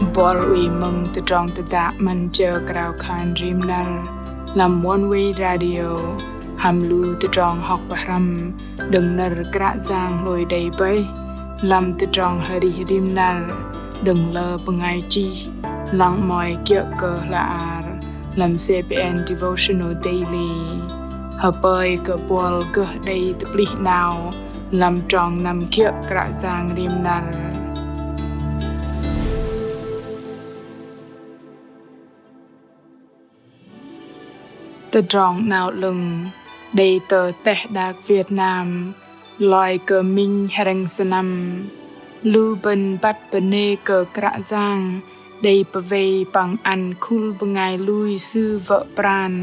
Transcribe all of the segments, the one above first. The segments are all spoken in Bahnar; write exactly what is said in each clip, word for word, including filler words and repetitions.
Buăl ui mơ̆ng tơdrong tơdă 'Măn jơ krao khan rim năr lăm Oneway Radio hăm lu tơdrong hŏk pơhrăm đơ̆ng nơ̆r Kră Yang hlôi đei bơih lăm tơdrong arih rim năr đơ̆ng lơ bơngai chih, lăng mơ̆i kiơ̆ kơ hla ar lăm CBN Devotional Daily. Hơpơi kơ buăl gơh đei tơplih 'nao lăm trong năm kiơ̆ Kră Yang rim năr. Tơdrong 'Nao 'Lơ̆ng đei tơ teh đak Việt Nam loi kơ minh hrĕng sơnăm, lu bơ̆n băt bơnê kơ Kră Yang đei pơwei păng ăn khul bơngai lui Sư wơ̆ pran.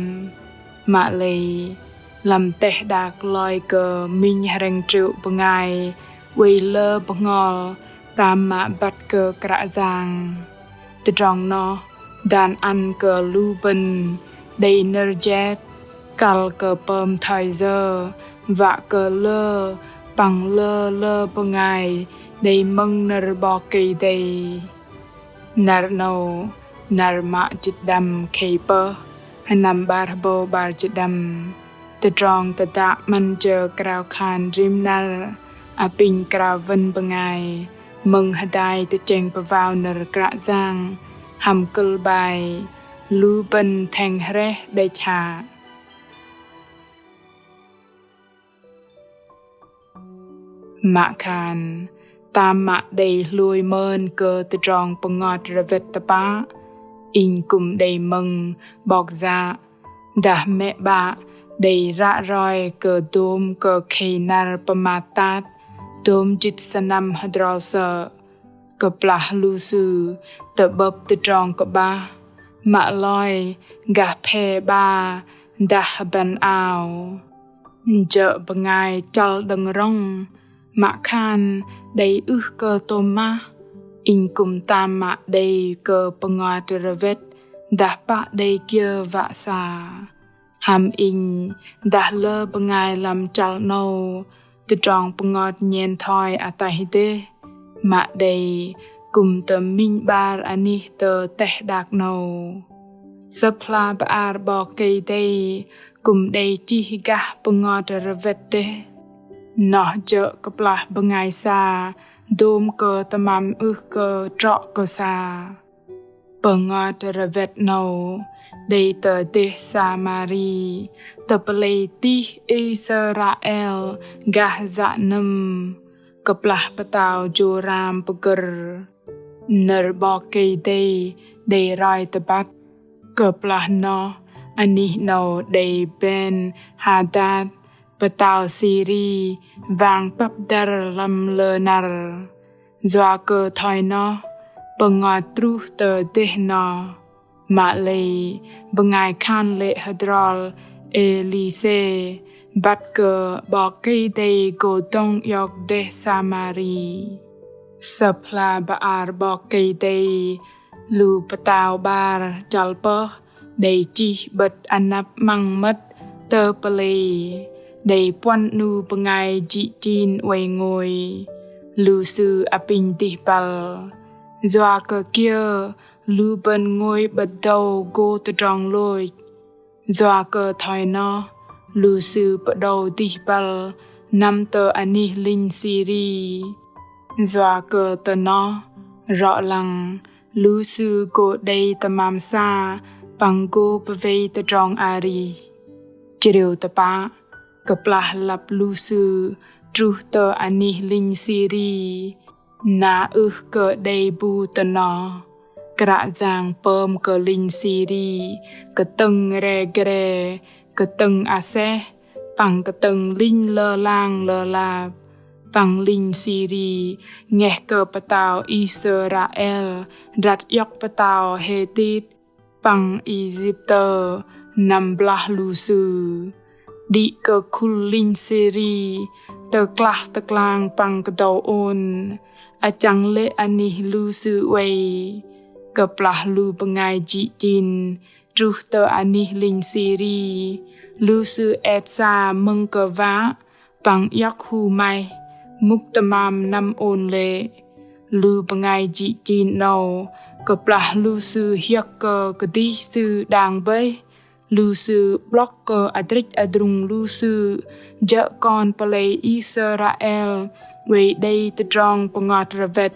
Mă lei, lăm teh đak loi kơ minh hrĕng triệu bơngai oei lơ bơhngol tam mă băt kơ Kră Yang. Tơdrong noh dan ăn kơ lu bơ̆n đei nơ̆r jet, kăl kơ pơm thoi yơ, wă kơ lơ păng lơ lơ bơngai đei mơ̆ng nơ̆r 'Bok Kei-Dei. Năr 'nâu, năr mă jĭt đăm khei pơh, sơnăm 'bar hơbâu 'bar jĭt đăm. Tơdrong tơdă 'Măn jơ krao khan rim năr apinh krao wơ̆n bơngai mơ̆ng hơdai tơchĕng pơwao nơ̆r Kră Yang hăm kơ̆l bai Lu bơ̆n thĕng hrĕh đĕch hă. Mă khan tam mă đei hlôi mơn kơ tơdrong pơngot rơwĕt tơpă, inh kư̆m đei mơ̆ng 'bok yă dah mĕ 'bă đei ră roi kơ dôm kơ khei năr pơmat tat dôm jĭt sơnăm hơdrol sơ̆. Kơplah lu sư tơ'bơ̆p tơdrong kơ'bah, mă loi gah phe 'ba dah hơbăn ao. Jơ̆ bơngai chăl đơ̆ng rŏng, mă khan đei ưh kơ tôm mah, inh kư̆m tam mă đei kơ pơngot rơwĕt dah pă đei kiơ wă sa. Hăm inh dah lơ bơngai lăm chăl 'nâu, tơdrong pơngot nhen thoi ataih dêh, mă đei kư̆m tơ minh 'bar anih tơ teh đak 'nâu. Sơ̆p hla bơar 'Bok Kei-Dei kư̆m đei chih gah pơngot rơwĕt dêh. Noh jơ̆ kơplah bơngai sa dôm kơ tơmam ưh kơ trŏ kơ sa. Pơngot rơwĕt 'nâu đei tơ dêh Samari, tơ pơlei tih Israel gah yă nơ̆m, kơplah pơtao Jôram pơgơ̆r. Nơ̆r 'Bok Kei-Dei đei roi tơbăt. Kơplah noh anih 'nâu đei Ben-Hadat, pơtao Siri, wang păp dăr lăm lơ năr. Yua kơ thoi noh, pơngot truh tơ dêh noh. Mă lei bơngai khan lê̆ hơdrol Êlisê băt kơ 'Bok Kei-Dei gô dŏng iŏk dêh Samari. Sơ̆p hla bơar 'Bok Kei-Dei lu pơtao 'bar chăl pơh đei chih 'bơ̆t anăp 'măng mơ̆t tơ pơlei, đei puăn 'nu bơngai jĭ chin oei ngôi. Lu sư apinh dih băl. Yua kơ kiơ lu bơ̆n ngôi 'bơ̆t dâu gô tơdrong lôch. Yua kơ thoi noh, lu sư pơđâu dih băl năm tơ anih linh Siri. Yua kơ tơ noh, rŏ lăng, lu sư gô đei tơmam sa păng gô pơwei tơdrong arih. Chriu tơpă, kơplah lăp lu sư truh tơ anih linh Siri, na ưh kơ đei bu tơ noh. Kră Yang pơm kơ linh Siri kơtơ̆ng re gre, kơtơ̆ng aseh, păng kơtơ̆ng linh lơlang lơlap. Păng linh Siri ngeh kơ pơtao Israel răt iŏk pơtao Hêtit păng Êjiptơ năm blah lu sư. Đĭ kơ khul linh Siri tơklah tơklang păng kơdâu ôn, achăng lê̆ anih lu sư oei. Kơplah lu bơngai jĭ chin truh tơ anih linh Siri, lu sư et sa mơ̆ng kơ wă, păng iŏk hu maih, mŭk tơmam năm ôn lê̆. Lu bơngai jĭ chin 'nâu Kơplah lu sư hiơ̆k kơ kơdih sư đang bơih, lu sư 'blŏk kơ adrĕch adrung lu sư jơ̆ kon pơlei Israel oei đei tơdrong pơngot rơwĕt.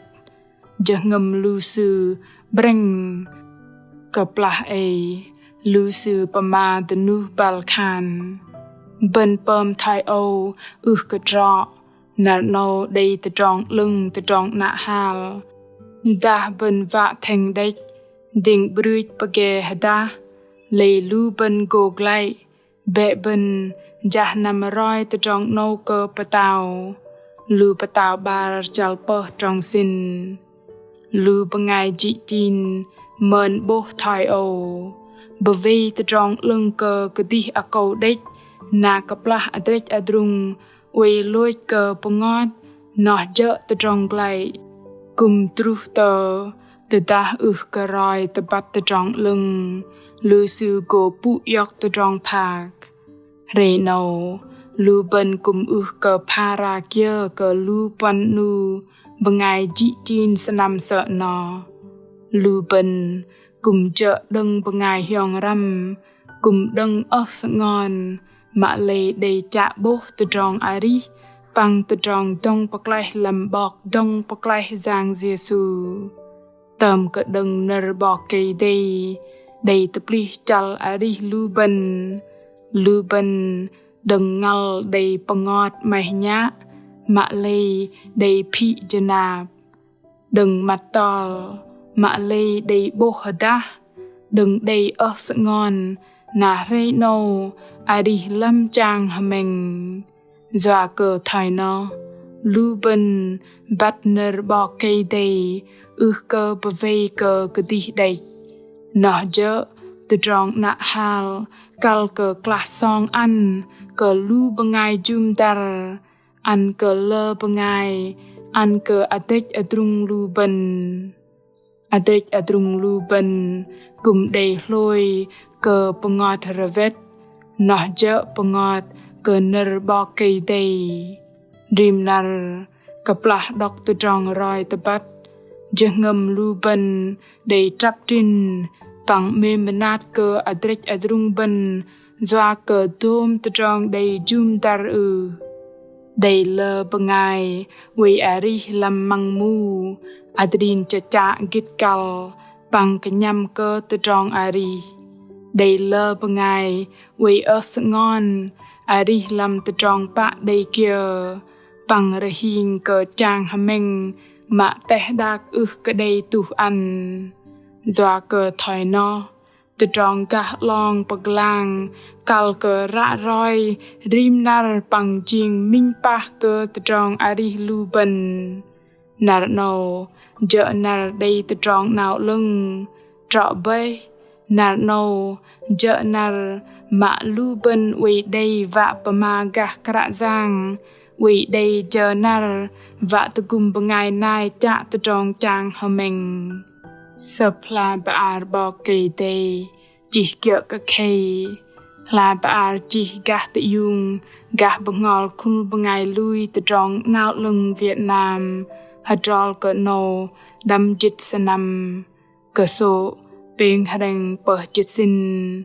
Jơhngơ̆m lu sư 'brĕng. Kơplah ei lu sư pơma dơnuh băl khan: Bơ̆n pơm thoi âu ưh kơ trŏ. Năr 'nâu đei tơdrong 'lơ̆ng tơdrong 'nă hal. Dah bơ̆n wă thĕng đĕch, dĭng 'brưch pơge hơdah, lei lu bơ̆n gô glăi. Bĕ bơ̆n jah năm roi tơdrong 'nâu kơ pơtao. Lu Pơtao 'bar chăl pơh trong sĭn. Lu bơngai jĭ tin mơn 'bôh thoi âu. Bơwei tơdrong 'lơ̆ng kơ kơdih akâu đĕch, na kơplah adrĕch adrung oei lôch kơ pơngot, noh jơ̆ tơdrong glăi. Kư̆m truh tơ, tơdah ưh kơ roi tơbăt tơdrong 'lơ̆ng, lu sư gô pŭ iŏk tơdrong phak. Hrei 'nâu, lu bơ̆n kư̆m ưh kơ phara kiơ kơ lu puăn 'nu bơngai jĭ tin sơnăm sơ̆ noh. Lu bơ̆n kư̆m jơ̆ đơ̆ng bơngai hiong răm, kư̆m đơ̆ng ơh sơngon, mă lei đei chă 'bôh tơdrong arih păng tơdrong dŏng pơklaih lăm 'Bok dŏng pơklaih Yang Yêsu. Tơm kơ đơ̆ng nơ̆r 'Bok Kei-Dei đei tơplih chăl arih lu bơ̆n. Lu bơ̆n đơ̆ng ngăl đei pơngot 'maih nhă, mă lei đei phĭ jơnap. Đơ̆ng măt tol, mă lei đei 'bôh hơdah. Đơ̆ng đei ơh sơngon, na hrei 'nâu arih lăm chang hơmĕng. Yua kơ thoi noh, lu bơ̆n băt nơ̆r 'Bok Kei-Dei ưh kơ bơwei kơ kơdih đĕch. Noh jơ̆ tơdrong 'nă hal kăl kơ klah song ăn kơ lu bơngai jŭm dăr, ăn kơ lơ bơngai, ăn kơ adrĕch adrung lu bơ̆n. Adrĕch adrung lu bơ̆n kư̆m đei hlôi kơ pơngot rơwĕt, noh jơ̆ pơngot kơ nơ̆r 'Bok Kei-Dei. Rim năr, kơplah đŏk tơdrong roi tơbăt, jơhngơ̆m lu bơ̆n đei trăp trĭn păng 'mêm mơnat kơ adrĕch adrung bơ̆n yua kơ dôm tơdrong đei jŭm dăr ưh. Đei lơ bơngai oei arih lăm măng mu, adrin chơchă gĭt kăl păng kơnhăm kơ tơdrong arih. Đei lơ bơngai oei ơh sơngon, arih lăm tơdrong pă đei kiơ păng rơhing kơ chang hơmĕng mă teh đak ưh kơ đei tuh ăn. Yua kơ thoi noh, tơdrong gah 'long pơglang kăl kơ ră roi rim năr păng jing minh pah kơ tơdrong arih lu bơ̆n. Năr 'nâu jơ̆ năr đei tơdrong 'nao 'lơ̆ng, trŏ bơih. Năr 'nâu jơ̆ năr mă lu bơ̆n oei đei wă pơma gah Kră Yang, oei đei jơ năr wă tơgŭm bơngai nai chă tơdrong chang hơmĕng. Sơ̆p hla bơar 'Bok Kei-Dei chih kiơ̆ kơ khei. Hla bơar chih gah tơiung gah bơhngol khul bơngai lui tơdrong 'nao 'lơ̆ng Việt Nam, hơdrol kơ 'nâu đăm jĭt sơnăm. Kơsô̆ pêng hrĕng pơh jĭt sĭn.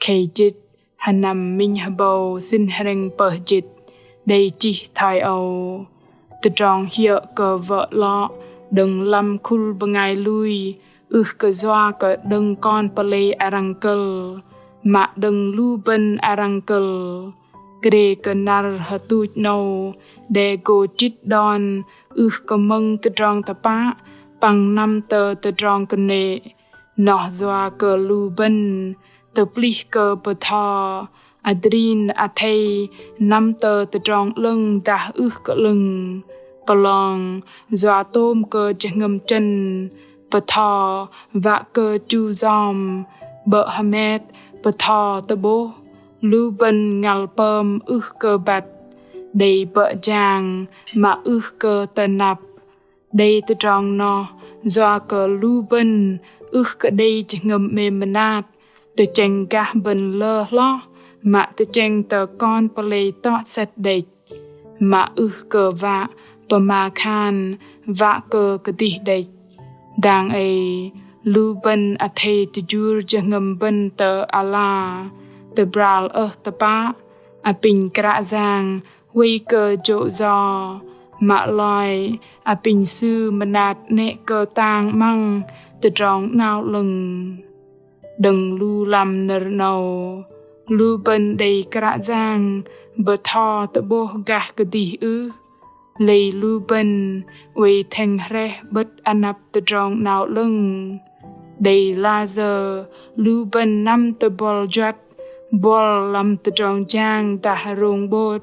Khei jĭt hơnăm minh hơbâu sĭn hrĕng pơh jĭt đei chih thoi âu: Tơdrong hiơ̆ kơ wơ̆ 'lŏ đơ̆ng lăm khul bơngai lui ưh kơ yua kơ đơ̆ng kon pơlei arăng kơ̆l, mă đơ̆ng lu bơ̆n arăng kơ̆l. Krê kơ năr hơtuch 'nâu đe gô chĭt đon ưh kơ mơ̆ng tơdrong tơpă păng năm tơ tơdrong kơnê̆. Noh yua kơ lu bơ̆n tơplih kơ bơtho adrin athei năm tơ tơdrong 'lơ̆ng dah ưh kơ 'lơ̆ng. Pơlong yua tôm kơ jơhngơ̆m chơ̆n, bơtho wă kơ chu yom, 'bơ̆ hơmet bơtho tơ'bôh. Lu bơ̆n ngăl pơm ưh kơ băt, đei bơ̆ jang mă ưh kơ tơnăp. Đei tơdrong noh yua kơ lu bơ̆n ưh kơ đei jơhngơ̆m 'mêm mơnat, tơchĕng gah bơ̆n lơ hloh, mă tơchĕng tơ kon pơlei tŏ sĕt đĕch, mă ưh kơ wă pơma khan wă kơ kơdih đĕch. Dang ei Lu bơ̆n athei tơjur jơhngơ̆m bơ̆n tơ ala, tơbral ơh tơpă, apinh Kră Yang huay kơ jô̆ yo, mă loi apinh Sư mơnat 'nĕ kơ tang 'măng tơdrong 'Nao 'Lơ̆ng. Đơ̆ng lu lăm nơ̆r 'nâu, lu bơ̆n đei Kră Yang bơtho tơ'bôh gah kơdih ưh? Lei lu bơ̆n oei thĕng hrĕh 'bơ̆t anăp tơdrong 'Nao 'Lơ̆ng? Đei layơ lu bơ̆n năm tơ buăl juăt, buăl lăm tơdrong jang dah rông 'bôt,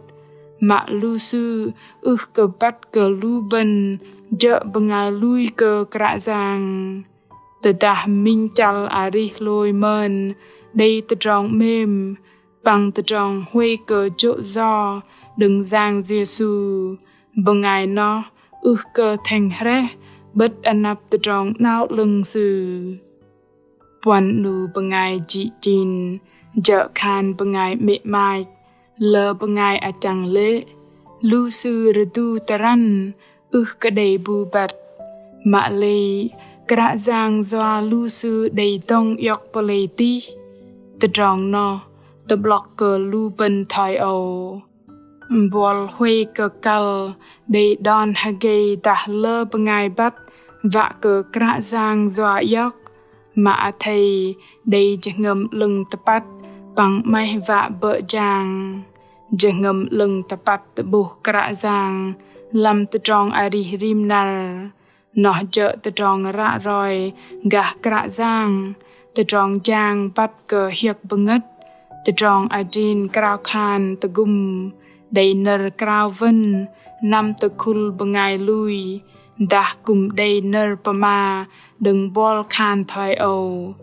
mă lu sư ưh kơ băt kơ lu bơ̆n jơ̆ bơngai lui kơ Kră Yang. Tơdah minh chăl arih hlôi mơn đei tơdrong 'mêm, păng tơdrong huay kơ jô̆ yo đơ̆ng Yang Yêsu, bơngai noh ưh kơ thĕng hrĕh 'bơ̆t anăp tơdrong 'Nao 'Lơ̆ng Sư. Puăn 'nu bơngai jĭ jin jơ̆ khan bơngai 'mê̆ 'mach, lơ bơngai achăng lê̆, lu sư rơdu tơrăn ưh kơ đei bu băt. Mă lei Kră Yang yua lu sư đei dŏng iŏk pơlei tih. Tơdrong noh tơ'blŏk kơ lu bơ̆n thoi âu. Buăl huay kơ kăl đei đon hơgei dah lơ bơngai băt wă kơ Kră Yang yua iŏk, mă athei đei jơhngơ̆m 'lơ̆ng tơpăt păng 'maih wă bơ̆ jang. Jơhngơ̆m 'lơ̆ng tơpăt tơ'bôh Kră Yang lăm tơdrong arih rim năr, noh jơ̆ tơdrong ră roi gah Kră Yang, tơdrong jang băt kơ hiơ̆k bơngơ̆t, tơdrong adrin krao khan tơgŭm, đei nơ̆r krao wơ̆n năm tơ khul bơngai lui, dah kư̆m đei nơ̆r pơma đơ̆ng buăl khan thoi âu: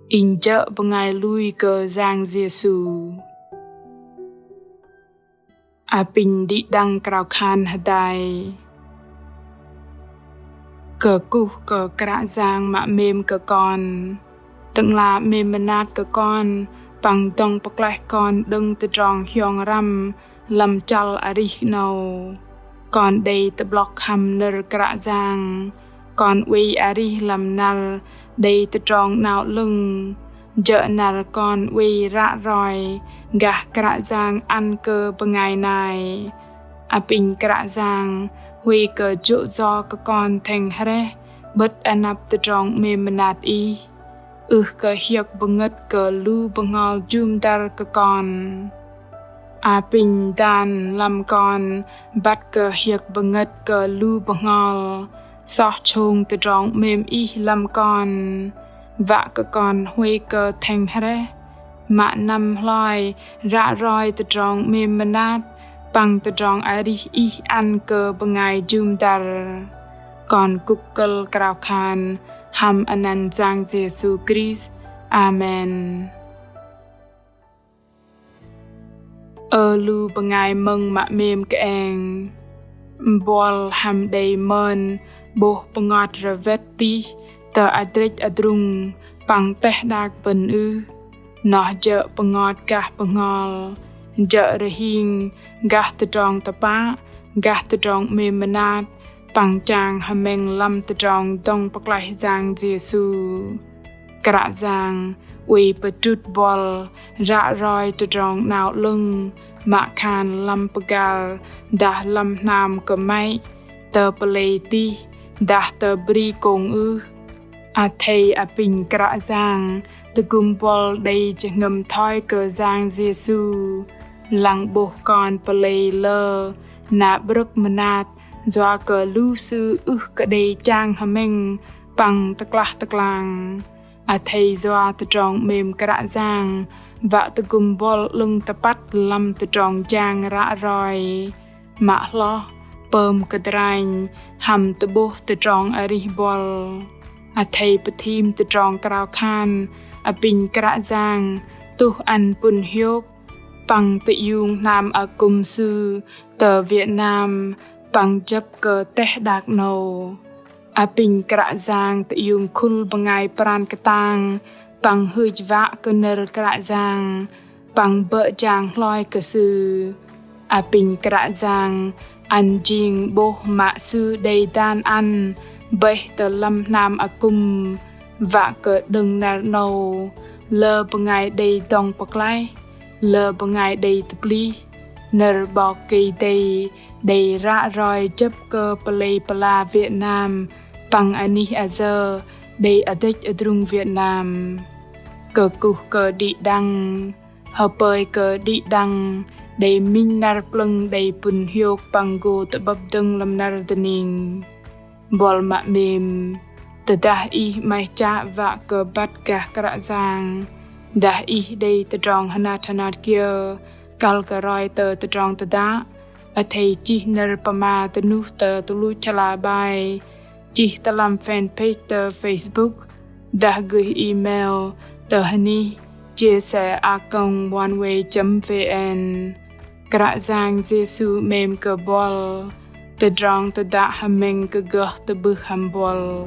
Inh jơ̆ bơngai lui kơ Yang Yêsu. Apinh đĭ đăng krao khan hơdai. Kơkuh kơ Kră Yang mă 'mêm kơ kon. Tơ'ngla 'mêm mơnat kơ kon păng dŏng pơklaih kon đơ̆ng tơdrong hiong răm lăm chăl arih 'nâu. Kon đei tơ'blŏk hăm nơ̆r Kră Yang. Kon oei arih lăm năr đei tơdrong 'nao 'lơ̆ng. Jơ̆ năr kon oei ră roi gah Kră Yang ăn kơ bơngai nai. Apinh Kră Yang huay kơ jô̆ yo kơ kon thĕng hrĕh 'bơ̆t anăp tơdrong 'mêm mơnat Ih. Ưh kơ hiơ̆k bơngơ̆t kơ lu bơhngol jŭm dăr kơ kon. Apinh dan lăm kon băt kơ hiơ̆k bơngơ̆t kơ lu bơhngol. Soh sông tơdrong 'mêm Ih lăm kon. Wă kơ kon huay kơ thĕng hrĕh. Mă năm hloi ră roi tơdrong 'mêm mơnat păng tơdrong arih Ih ăn kơ bơngai jŭm dăr. Kon kŭk kơ̆l krao khan hăm anăn Yang Yêsu Krist. Amen. Ơ lu bơngai mơ̆ng mă 'mêm kơeng. Buăl hăm đei mơn 'bôh pơngot rơwĕt tih tơ adrĕch adrung păng teh đak bơ̆n ưh? Noh jơ̆ pơngot gah bơhngol, jơ̆ rơhing gah tơdrong tơpă, gah tơdrong 'mêm mơnat, păng chang hơmĕng lăm tơdrong dŏng pơklaih Yang Yêsu. Kră Yang oei pơdrŭt buăl ră roi tơdrong 'nao 'lơ̆ng, mă khan lăm pơgar dah lăm hnam kơmăy, tơ pơlei tih dah tơ bri kông ưh? Athei apinh Kră Yang tơgŭm buăl đei jơhngơ̆m thoi kơ Yang Yêsu, lăng 'bôh kon pơlei lơ na 'brơ̆k mơnat yua kơ lu sư ưh kơ đei chang hơmĕng păng tơklah tơklang. Athei yua tơdrong 'mêm Kră Yang wă tơgŭm buăl 'lơ̆ng tơpăt lăm tơdrong jang ră roi, mă hloh pơm kơdranh hăm tơ'bôh tơdrong arih buăl. Athei pơthim tơdrong krao khan apinh Kră Yang tuh ăn pŭn hiôk păng tơiung hnam akŭm Sư tơ Việt Nam păng jơ̆p kơ teh đak 'nâu. Apinh Kră Yang tơiung khul bơngai pran kơtang păng hưch wă kơ nơ̆r Kră Yang păng bơ̆ jang hloi kơ Sư. Apinh Kră Yang ăn jing 'bôh mă Sư đei dan ăn bơih tơ lăm hnam akŭm Wă kơ đơ̆ng năr 'nâu, lơ bơngai đei dŏng pơklaih, lơ bơngai đei tơplih, nơ̆r 'Bok Kei-Dei đei ră roi jơ̆p kơ pơlei pơla Việt Nam păng anih ayơ đei adrĕch adrung Việt Nam. Kơkuh kơ đĭ đăng, hơpơi kơ đĭ đăng đei minh năr plơ̆ng đei pŭn hiôk păng gô tơ'bơ̆p dơ̆ng lăm năr dơning. Buăl mă 'mêm, tơdah ih 'maih chă wă kơ băt gah Kră Yang, dah ih đei tơdrong hơnat hơnat kiơ kăl kơ roi tơ tơdrong tơdă, athei chih nơ̆r pơma tơnuh tơ tơluch hla bơar, chih tơ lăm fanpage tơ Facebook, dah gơih email tơ hơnih chia sẻ a còng oneway chấm vn. Kră Yang Yêsu 'mêm kơ buăl, tơdrong tơdă hơmĕng kơ gơh tơ'bưh hăm buăl.